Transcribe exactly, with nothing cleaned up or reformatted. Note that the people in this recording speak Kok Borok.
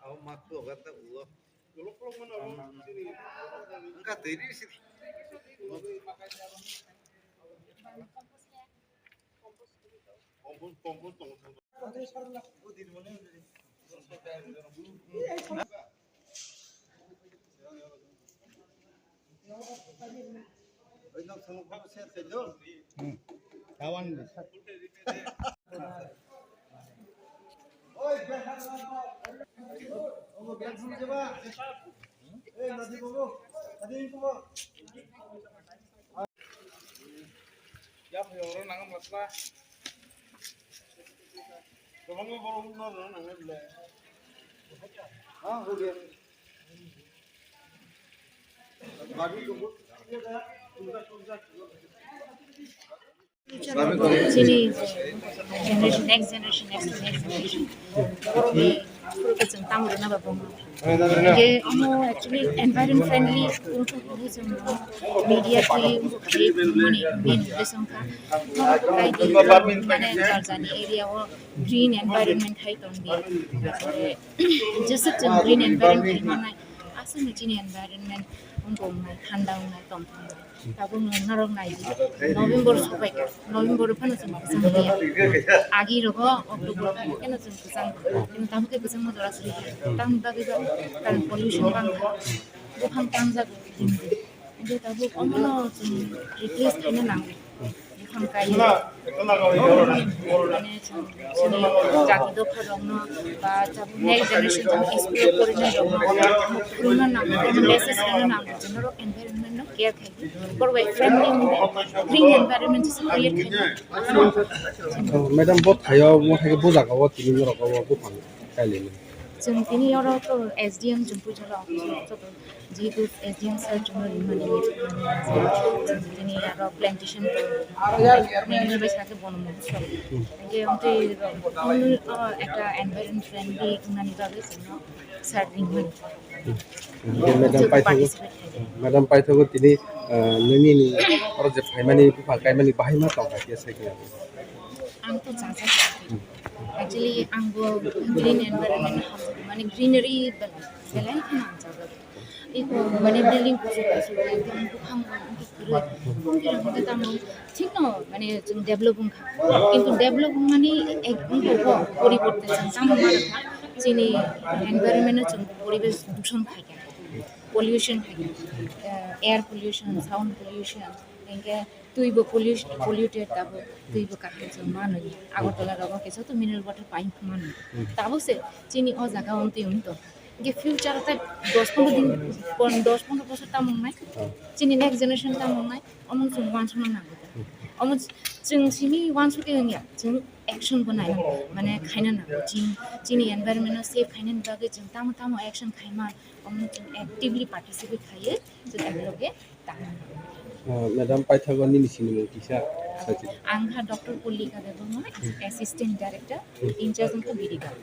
Ya, oro nang masla. Kwbangma borok no rwna nangnai bwle. Ha, hwnkhe. Future of chini generation, next generation, next to next generation. Borokni phuru khe chwng tamo rwna ba bomo. Hingke omo actually environment friendly wngkha, media twi wngkha, mani main uddesyo wngkha. Kaidi mane jar jarni area o green environment hai tongdi. Jesa chwng green environment hai manai, aswkno chini environment wngkha wngnai, thanda wngnai, tongthok wngnai. Tabuk nwng norok nai di. November sopai kha. November phano chwng kwchang liya. Agi rogo October phai kheno chwng kwchang. Chwng tabuk khe kwchangma jora sri kha. Tamni bagwi ba karon pollution bang kha. Buphang tangjago. Hingke tabuk omono chwng replace khaina nango. Buphang kaiwi. Mane chwng chini jati dopha rokno ba tabuk next generation chwng school o porinai rokno phwrwngna nango, message rwna nango, chwng norok environment no care khai. Borok bai friendly wngwi green environment se create khaina. Madam, bo thaio, mo thaio bo jaga o tini norok o buphang kailini. Chwng tini oro to S D M chwng puila office o joto jehetu S D M sir chwngno ringmani, chwng tini aro plantation to nini bai sakhe bono mohotsob. Hingke amtwi, uh, ekta environment friendly wngnani bagwi chwngno sir ringmani. Madam paithago, madam paithago tini, ah, nini ni oro je phaimani buphang kaimani bahai ma tong kha khe sai khe. Ang to chajak. Actually, ang bo green environment hamjak, mane greenery belai, belai kheno hamjak. Iko mane building kusu kusu ekdom buphang kwrwi, buphang kwrwi tamo thikno mane chwng develop wngkha. Kintu develop wngmani ek wngkha poriborte chwng tamo ma rwkha, chini environment no chwng poribesh dushon khaikha. Pollution hai, eh, air pollution, sound pollution, hingke twi bo pollution, polluted tabuk twi bo kaham chwng manwi. Agartala rogo khe joto mineral water pai manwi. Tabuk se chini o jaga o twi wng tong. Hingke future tei dos pondro din, pon-, dos pondro bosor tamo wngnai? Chini next generation tamo wngnai? Omo chwng uansukna nango. Omo chwng simi uansukhe wngya, chwng action bo nai, mane khaina nango. Chini, chini environment no save khainani bagwi chwng tamo tamo action khaima, omo chwng actively participate khaiwi chwng ekloge tamo. Ah, madam, paithago nini sinimung kisa sakhi. Ang kha Doctor Pollika Debbarma, Assistant Director, in charge wngkha B D Govt.